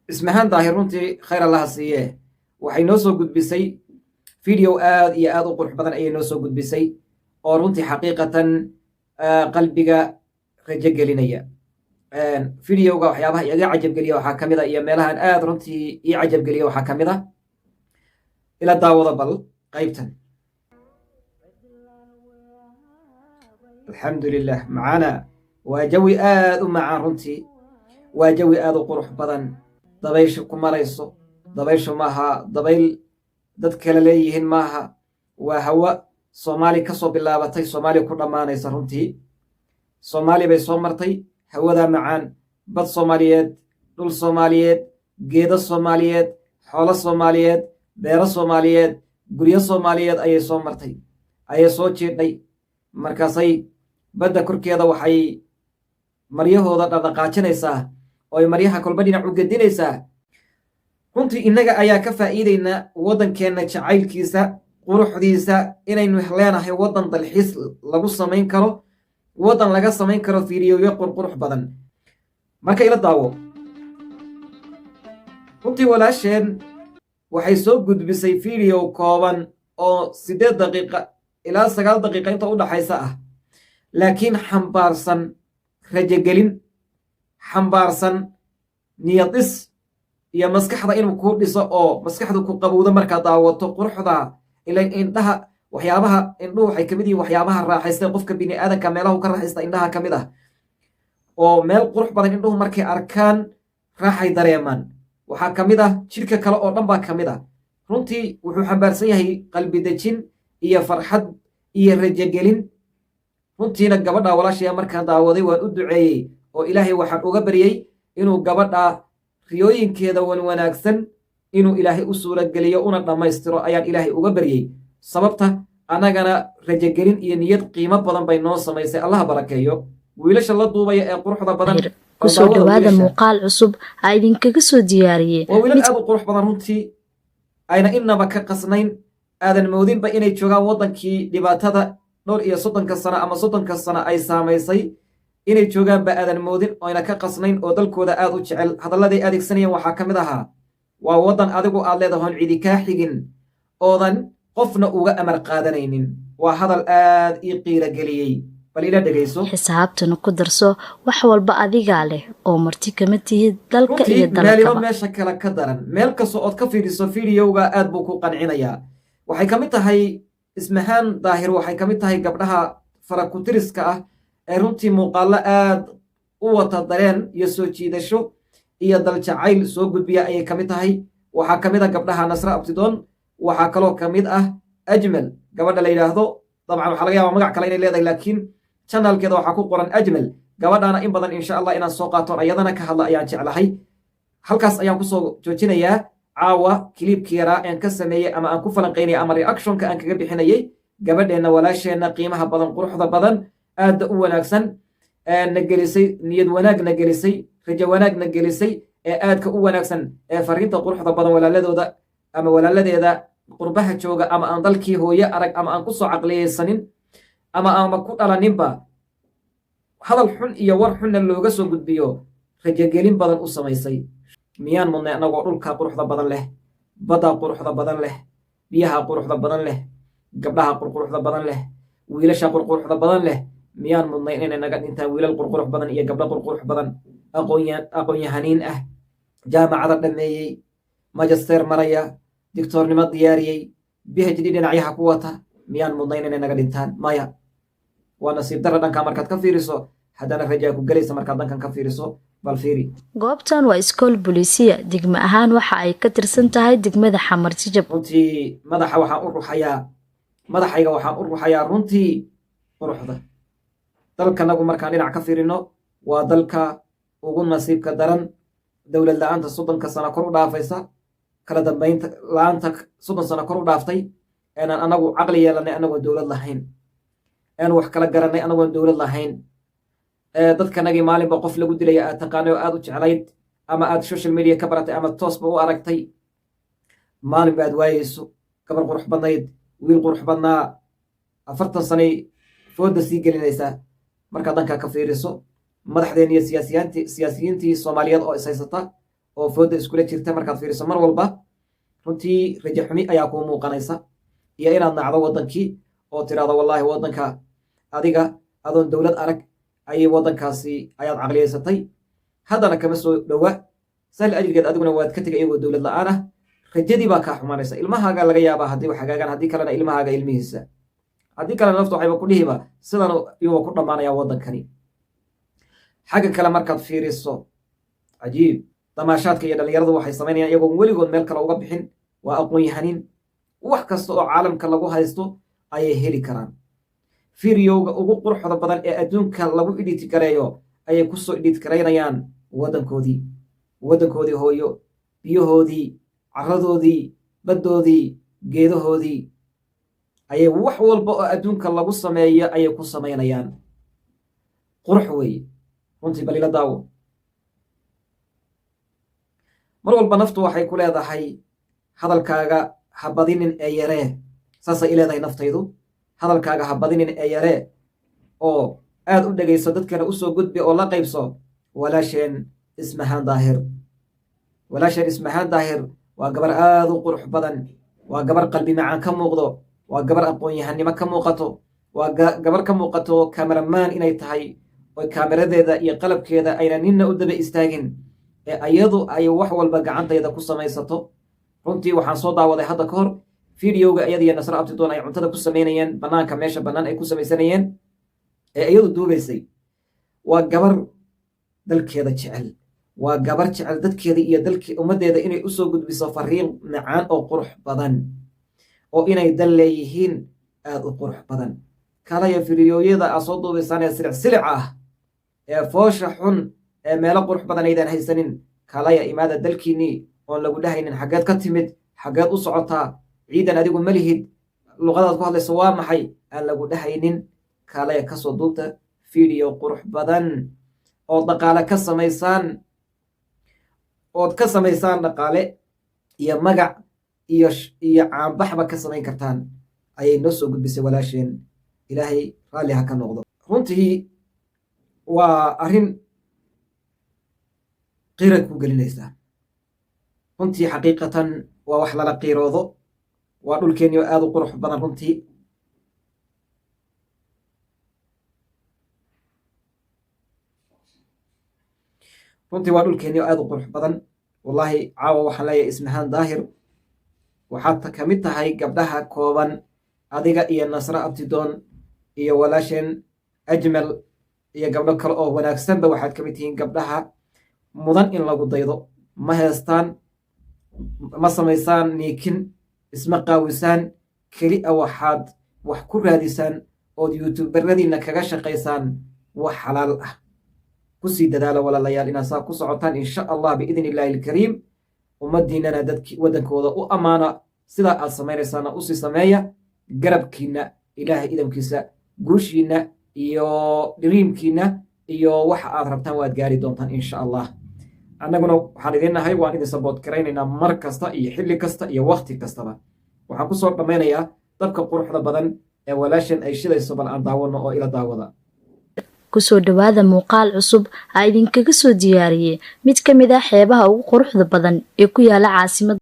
Ismahaan Daahir runtii khayr Allaha siiye, waxay noo soo gudbisay video aad iyo aad u qurux badan ayay noo soo gudbisay, oo runtii xaqiiqatan qalbiga rajo gelinaya. Videoga waxyaabaha iga cajabgeliya waxaa ka mid a, iyo meelahan aad runtii ii cajabgeliya waxaa ka mid a, ila daawada bal qaybtan. Alxamdu lilah, macaana waa jawi aad u macaan, runtii waa jawi aad u qurux badan. Dabayshu ku marayso, dabayshu maaha dabayl dad kale leeyihiin maaha, waa hawa Soomaali ka soo bilaabatay, Soomaaliya ku dhammaanaysa. Runtii Soomaali bay soo martay hawadaa macaan, bad Soomaaliyeed, dhul Soomaaliyeed, geedo Soomaaliyeed, xoolo Soomaaliyeed, beero Soomaaliyeed, guryo Soomaaliyeed ayay soo martay, ayay soo jiidhay. Markaasay badda korkeeda waxay maryahooda dhaqdhaqaajinaysaa oo ay maryaha kolba dhinac u gedinaysaa. Runtii innaga ayaa ka faa'iidaynaa waddankeenna jacaylkiisa, quruxdiisa, inaynu leenahay waddan dalxiis lagu samayn karo, waddan laga samayn karo fiidiyoyo qurqurux badan. Marka ila daawo. Runtii walaasheen waxay soo gudbisay video kooban oo 8 daqiiqa ilaa 9 daqiiqa inta u dhaxaysa ah, laakiin xambaarsan rajogelin, xambaarsan niyadis iyo maskaxda inuu kuu dhiso oo maskaxdu ku qabowdo markaad daawato quruxda. Ila indhaha, waxyaabaha indhuhu waxay kamid yihiin waxyaabaha raaxaysta qofka bini aadanka. Meelahu ka raaxaysta indhaha ka mid ah, oo meel qurux badan indhuhu markay arkaan raaxay dareemaan. Waxaa ka mid ah jidhka kale oo dhan baa ka mid ah. Runtii wuxuu xambaarsan yahay qalbi dejin iyo farxad iyo rajogelin. Runtiina gabadha walaashaya markaan daawaday waan u duceeyey, oo Ilaahay waxaan uga baryey inuu gabadha riyooyinkeeda wan wanaagsan inuu Ilaahay u suurageliyo una dhammaystiro ayaan Ilaahay uga baryey. Sababta annagana rajogelin iyo niyad qiimo badan bay noo samaysay. Allaha barakeeyo wiilasha la duubaya ee quruxda badan. Kusoo dhawaada muuqaal cusub aa idinkaga soo diyaariyey. Waa wiilal aad u qurux badan runtii, ayna inaba ka qasnayn, aadan moodinba inay joogaan waddankii dhibaatada dhowr iyo soddonka sano ama 30ka sano ay saamaysay inay joogaanba aadan moodin, oyna ka qasnayn, oo dalkooda aad u jecel. Hadalladay adeegsanayeen waxaa ka mid ahaa: "Waa waddan adigu aad leedahoon cidi kaa xigin, oodan qofna uga amar qaadanaynin." Waa hadal aad ii qiirageliyey. Bal ila dhegayso. Xisaabtana ku darso, wax walba adigaa leh oo marti kama tihid dalka Runtii iyo meeliba dalkaba. meesha kale ka daran. Meel kasta ood ka fiiriso videoga aad buu ku qancinayaa. Waxay ka mid tahay Ismahaan Daahir, waxay ka mid tahay gabdhaha farakutiriska ah ee runtii muuqaallo aad u wata dareen iyo soo jiidasho iyo daljacayl soo gudbiya ayay ka mid tahay. Waxaa ka mid ah gabdhaha Nasre Abtidoon, waxaa kaloo ka mid ah Ajmal gabadha la yidhaahdo. Dabcan waxaa laga yaabaa magac kale inay leedahay, laakiin channelkeeda waxaa ku qoran Ajmal. Gabadhaana in badan insha Allah inaan soo qaato, ayadana ka hadla ayaan jeclahay. Halkaas ayaan kusoo joojinayaa caawa clipkii yaraa aan ka sameeyey ama aan ku falanqaynayay ama reactionka aan kaga bixinayey gabadheenna, walaasheenna qiimaha badan, quruxda badan, aadda u wanaagsan, na gelisay niyad wanaag, na gelisay rajo wanaag, na gelisay ee aadka u wanaagsan, ee fariinta quruxda badan walaaladooda ama walaaladeeda qurbaha jooga, ama aan dalkii hooye arag, ama aan kusoo caqliyeysanin, ama aanba ku dhalaninba, hadal xun iyo war xunna looga soo gudbiyo, rajogelin badan u samaysay. Miyaan mudnay annagoo dhulka quruxda badan leh, badda quruxda badan leh, biyaha quruxda badan leh, gabdhaha qurquruxda badan leh, wiilasha qurquruxda badan leh? Miyaan mudnay inay naga dhintaan wiilal qurqurux badan iyo gabdho qurqurux badan, aqoon-yahaniin ah, jaamacada dhammeeyey, magister maraya, doctornimo diyaariyey, PhD dhinacyaha ku wata? Miyaan mudnayn inay naga dhintaan? Maya, waa nasiib darra dhankaa markaad ka fiiriso. Haddana rajaa ku gelaysa markaad dhankan ka fiiriso. Bal fiiri. Goobtan waa Iskool Bolisiya. Degmo ahaan waxa ay ka tirsan tahay degmada Xamar Jajab. Runtii madaxa waxaan u ruxayaa, madaxayga waxaan u ruxayaa runtii quruxda dalkanagu. Markaan dhinac ka fiirino, waa dalka ugu nasiibka daran, dowlad la-aanta 30ka sano kor u dhaafaysa, kala dambaynta la-aanta 30 sano kor u dhaaftay, eenaan anagu caqli yeelanay anagoon dowlad lahayn, eanu wax kala garanay anagoon dowlad lahayn. Dadkanagii maalinba qof lagu dilaya aad taqaanay oo aad u jeclayd, ama aad social media ka baratay, ama toosba u aragtay, maalin ba aad waayeyso. Gabar qurux badnayd, wiil qurux badnaa, 40 sanay fooda sii gelinaysaa. Markaad dhankaa ka fiiriso, madaxdeen iyo siyaasiyiintii Soomaaliyeed oo ishaysata. Oo fooda iskula jirta markaad fiiriso mar walba, runtii rajo xumi ayaa kuu muuqanaysa iyo inaad nacdo waddankii oo tidhahdo, "Wallaahi, waddanka adiga adoon dowlad arag ayay waddankaasi ayaad caqliyaysatay, haddana kama soo dhowa sahl ajrigeed, adiguna waad ka tegay iyagoo dowlad la'aan ah." Rajadii baa kaa xumaanaysa. Ilmahaaga laga yaabaa haddii wax hagaagaan, haddii kalena ilmahaaga ilmihiisa, haddii kalena naftu waxayba ku dhihiba sidan iyuba ku dhammaanaya waddankani. Xagga kale markaad fiiriso, cajiib, damaashaadka iyo dhallinyaradu waxay samaynayaan iyagoon weligood meel kale uga bixin. Waa aqoon-yahanin, wax kasta oo caalamka lagu haysto ayay heli karaan. Videoga ugu quruxda badan ee adduunka lagu edit gareeyo ayay kusoo edit garaynayaan waddankoodii, waddankoodii hooyo, biyahoodii, carradoodii, baddoodii, geedahoodii ayay wax walba oo adduunka lagu sameeyo ayay ku samaynayaan. Qurux weeye runtii. Balila daawo. Mar walba naftu waxay ku leedahay, "Hadalkaaga ha badinin ee yaree." Saasay i leedahay naftaydu, "Hadalkaaga ha badinin ee yaree, oo aad u dhegayso, dadkana usoo gudbi oo la qaybso walaasheen Ismahaan Daahir." Walaasheen Ismahaan Daahir waa gabar aad u qurux badan, waa gabar qalbi macaan ka muuqdo, waa gabar aqoon-yahanimo ka muuqato, waa gabar ka muuqato cameraman inay tahay, oo kaameradeeda iyo qalabkeeda ayna ninna u daba istaagin ee ayadu ay wax walba gacantayda ku samaysato. Runtii waxaan soo daawaday hadda ka hor videoga iyada iyo Nasro Abtidoon ay cuntada ku samaynayeen bannaanka, meesha bannaan ay ku samaysanayeen ee iyadu duubaysay. Waa gabar dalkeeda jecel, waa gabar jecel dadkeeda iyo dalki ummaddeeda inay usoo gudbiso fariin macaan oo qurux badan, oo inay dal leeyihiin aad u qurux badan. Kalaya videoyada aad soo duubaysaan ee silic silic ah ee foosha xun ee meelo qurux badan aydaan haysanin, kalaya, imaada dalkiinnii oon lagu dhahaynin, "Xaggeed ka timid? Xaggeed u socotaa? Ciidan adigu ma lihid? Luqadaad ku hadlayso waa maxay?" aan lagu dhahaynin. Kalaya, kasoo duubta video qurux badan oo dhaqaale ka samaysaan, ood ka samaysaan dhaqaale iyo magac iyo caanbaxba ka samayn kartaan ayay noo soo gudbisay walaasheen. Ilaahay raalli ha ka noqdo. Runtii waa arrin qiira ku gelinaysaa. Runtii, xaqiiqatan, waa wax lala qiiroodo. Waa dhulkeenni oo aad u qurux badan runtii. Runtii waa dhulkeenni oo aad u qurux badan. Wallaahi, caawa waxaan leeyahay, Ismahaan Daahir, waxaad ka mid tahay gabdhaha kooban, adiga iyo Nasro Abtidoon iyo walaasheen Ajmal iyo gabdho kale oo wanaagsanba, waxaad ka mid tihiin gabdhaha mudan in lagu daydo. Ma heestaan, ma samaysaan niikin, isma qaawisaan. Keli a waxaad wax ku raadisaan ood youtuberadiina kaga shaqaysaan wax xalaal ah. Kusii dadaala, walaalayaal, inaad saa ku socotaan, insha Allah, biidni illaahi alkariim. Ummaddiinana dadki waddankooda u ammaana. Sidaa aad samaynaysaana usii sameeya. Garabkiinna Ilaahay idamkiisa, guushiinna iyo dreamkiinna iyo waxa aad rabtaan waad gaari doontaan, insha Allah. Annaguna waxaan idin nahay, waan idin support garaynaynaa mar kasta iyo xilli kasta iyo wakti kastaba. Waxaan kusoo dhammaynayaa dabka quruxda badan ee walaashan ay shidayso. Bal aan daawano oo ila daawada. Kusoo dhawaada muuqaal cusub aa idinkaga soo diyaariyey mid ka mid ah xeebaha ugu quruxda badan ee ku yaala caasimada.